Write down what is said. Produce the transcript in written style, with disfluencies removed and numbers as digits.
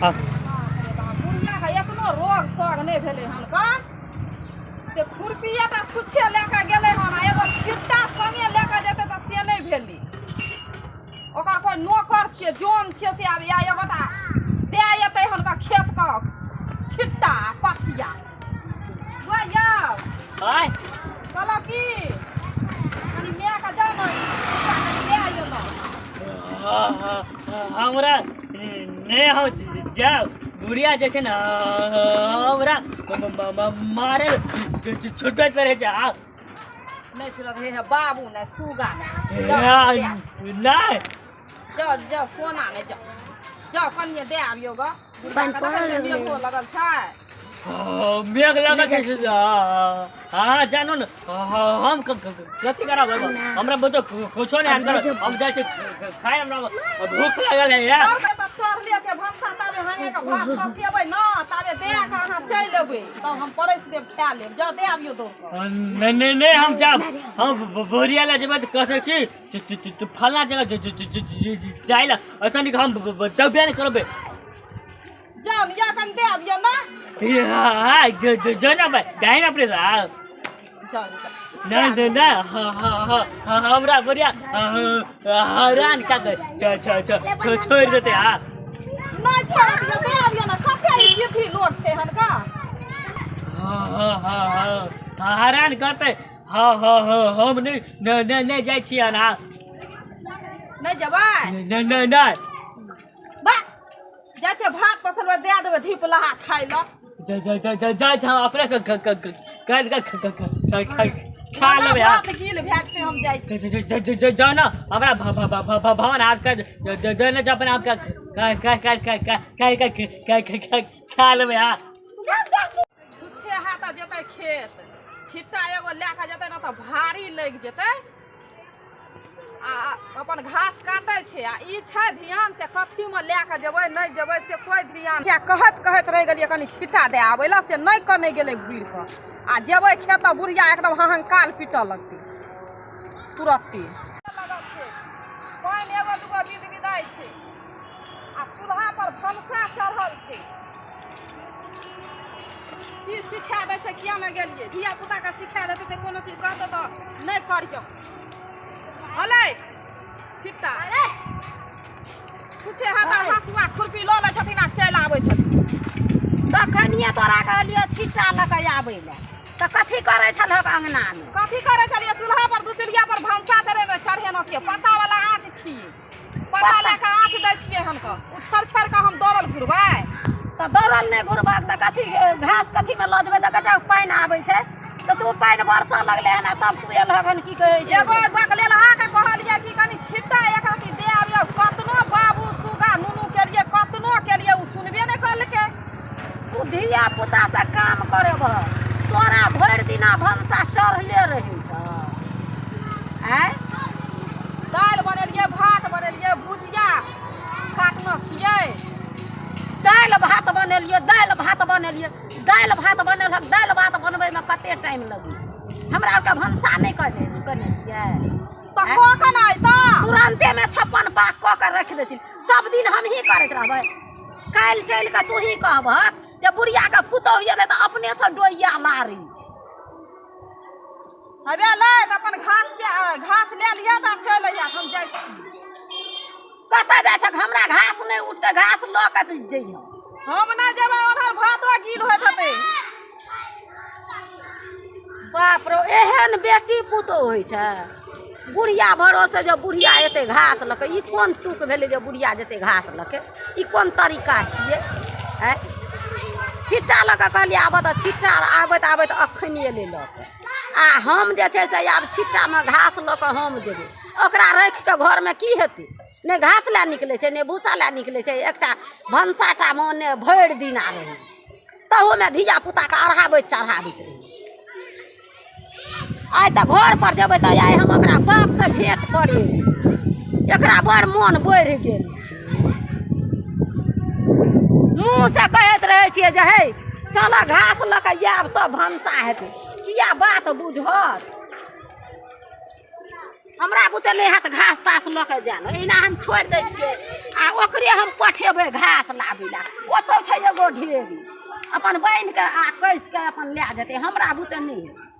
बाप रे बाप, बुढ़ियाके एखनो रोग सोग नहि भेलै हन का से खुरपिए टा छुच्छे लए कऽ गेलै हन आ एगो छिट्टा सङ्गे लए कऽ जेतै तऽ से नहि भेलै। ओकर कोइ नौकर छियै, जन छियै, से आब या एगोटा दए एतै हन का खेतके छिट्टा आ पथिया। यौ आय कहलहुँ की कनि मायके जाउ ने छिट्टा कनि दए आइयौ ने। हमरा नहि, हम जाउ बुढ़िया जे छै ने हमरा मारे छुटैत रहै छै। आ नहि छुटत हे, हे बाबू नहि सुगा नहि जाउ दए। नहि जाउ जाउ सोना नहि, जाउ जाउ कनिए दए आबियौ गऽ। बुढ़ियाके देखै छियै मेघो लगल छै। मेघ लगल छै। हाँ जानो ने हम कथी करब, हमरा बतो कुछो नहि आन करब। हम जाइ छी खाय, हमरा भूख लागल है यार। चढ़बै तऽ चढ़ले छै भनसा, ताबे हँगे के भात खसेबै ने ताबे दए कऽ अहाँ चलि अयबै तब हम परसि देब, खा लेब। जाउ दए आबियौ दौड़ कऽ। नहीं नहीं नहीं, हम जाब, हम बोरिया ला जेबै तऽ कहतै कि तू फलना जगह जाइ ला, ऐसा नहीं हम जबे नहीं करबै। जाउ ने, जाउ कनि दए आबियौ ने। हाँ जो जो ना भाई दाई ना प्लीज। हाँ जाउ जाउ। नहीं नहीं नहीं, हाँ हाँ हाँ हाँ, हमरा बढ़िया हैरान का कर छोड़ देते। हाँ नहि छोड़त यौ, दए आबियौ ने। कते ई विधि लोक छै हनका। हाँ हाँ हाँ हाँ, हैरान करते। हाँ हाँ हाँ, हम नहीं नहीं नहीं नहीं जाइ छियै ना। नहि जेबै? नहीं नहीं नहीं। बा जाइ छै भात पसलबै, दए देबै धीप लहा खाय लए। जा जा जा जा जा जा, हम अपने से कर कर खा लेबै। हाँ भात गील भए जेतै, हम जाइ छी। जा जा जा जा जा ना, हमरा भवन हाथ कर जा जा ना, अपने आप कर कर कर कर कर कर कर कर खा लेबै। हाँ छुच्छे हाथ जेतै खेत, छिट्टा एगो लए कऽ जेतै ने तऽ भारी लागि जेतै। आ अपन घास काटै छै आ ई छै ध्यान से कथीमे लए कऽ जेबै नहि जेबै से कोइ ध्यान किया। कहैत कहैत रहि गेलियै कनि छिट्टा दए आबै लए, से नहि कने गेलै घुरि कऽ। आ जेबै खेत तऽ बुढ़िया एकदम हहंकाल पीटऽ लगतै तुरत्ते। लगल छै पानि, एगो दूगो बिद बिदाइ छै आ चूल्हा पर भनसा चढ़ल छै। की सिखा दै छै, किया ने गेलियै? धिया पुताके सिखा देतै तऽ कोनो चीज कहतौ तऽ नहि करियौ। हलै छिट्टा छुछे हाथ हँसुआ खुरपी लऽ लै छथिन आ चलि आबै छथिन। तखनिए तोरा कहलियौ छिट्टा लऽ कऽ आबै लए, तऽ कथी करै छलहक अङ्गनामे? कथी करै छलियै? चूल्हा पर दू चूल्हिया पर भनसा चढ़ेने चढ़ेने छियै, पत्ता वाला आँच छियै, पत्ता लए कऽ आँच दै छियै हनकऽ। ओ छोड़ि छोड़ि कऽ हम दौड़ल घुरबै? तऽ दौड़ल नहि घुरबहक तऽ कथी घास कथीमे लऽ जेबै? देखै छहक पानि आबै छै तऽ तू पानि बरसऽ लगलै हन आ तब तू एलहक हन, की कहै छै? एगो बकलेलहा के कहलियै कि कनि छिट्टा एक रत्ती दे आबियौ। कतनो बाबू सुगा नुनू केलियै, कतनो केलियै, ओ सुनबे नहि करलकै। तू धिया पुतासँ काम करेबह, तोरा भरि दिना भनसा चढ़ले रहै छौ। आँय दालि बनेलियै, भात बनेलियै, भुजिया काटने छियै। दालि भात बनेलियै, दालि भात बनेलियै, दालि भात बनेलहक। दालि भात बनबैमे कते टाइम लगै छै? हमरा आरके भनसा नहि कने कने छियै तऽ कखन अयतऽ? तुरन्तेमे 56 पाक कऽ कऽ राखि दै छी। सब दिन हमही करैत रहबै? काल्हि चलि कऽ तूही कहबहक जे बुढ़ियाके पुतहु एलै तऽ अपनेसँ डोइया लारै छै। हवे लै तऽ अपन घास के घास लए लिअ तऽ चलि अइहा, हम जाइ छी। कतऽ जाइ छक? हमरा घास नहि उठतै, घास लऽ कऽ जइह। हम नहि जेबै, ओन्हर भातो गील होइत हेतै। बाप रो, एहन बेटी पुतोहु होइ छै? बुढ़िया भरोसे जे बुढ़िया एतै घास लऽ कऽ, ई कोन तुक भेलै जे बुढ़िया जेतै घास लऽ के? ई कोन तरीका छियै? आँय छिट्टा लऽ कऽ कहलियै आबऽ तऽ छिट्टा आबैत आबैत अखन एलै लऽ कऽ। आ हम जे छै से आब छिट्टामे घास लऽ कऽ हम जेबै, ओकरा राखि कऽ घरमे की हेतै? नहि घास लए निकलै छै, नहि भूसा लए निकलै छै, एकटा भनसाटामे ओन्ने भरि दिना रहै छै, तहूमे धिया पुताके अढ़ाबैत चढ़ाबैत रहै छै। आइ तऽ घर पर जेबै तऽ आइ हम ओकरा बापसँ भेँट करेबै। एकरा बड़ मोन बढ़ि गेल छै। मुँहसँ कहैत रहै छियै जे हे चल घास लऽ कऽ आयब तब भनसा हेतै। किया बात बुझत? हमरा बुते नहि हैत घास तास लऽ के जायल, एहिना हम छोड़ि दै छियै आ ओकरे हम पठेबै घास लाबै लए। ओतऽ छै एगो ढेरी, अपन बान्हि कऽ आ कसि कऽ अपन लए जेतै, हमरा बुते नहि हेतै।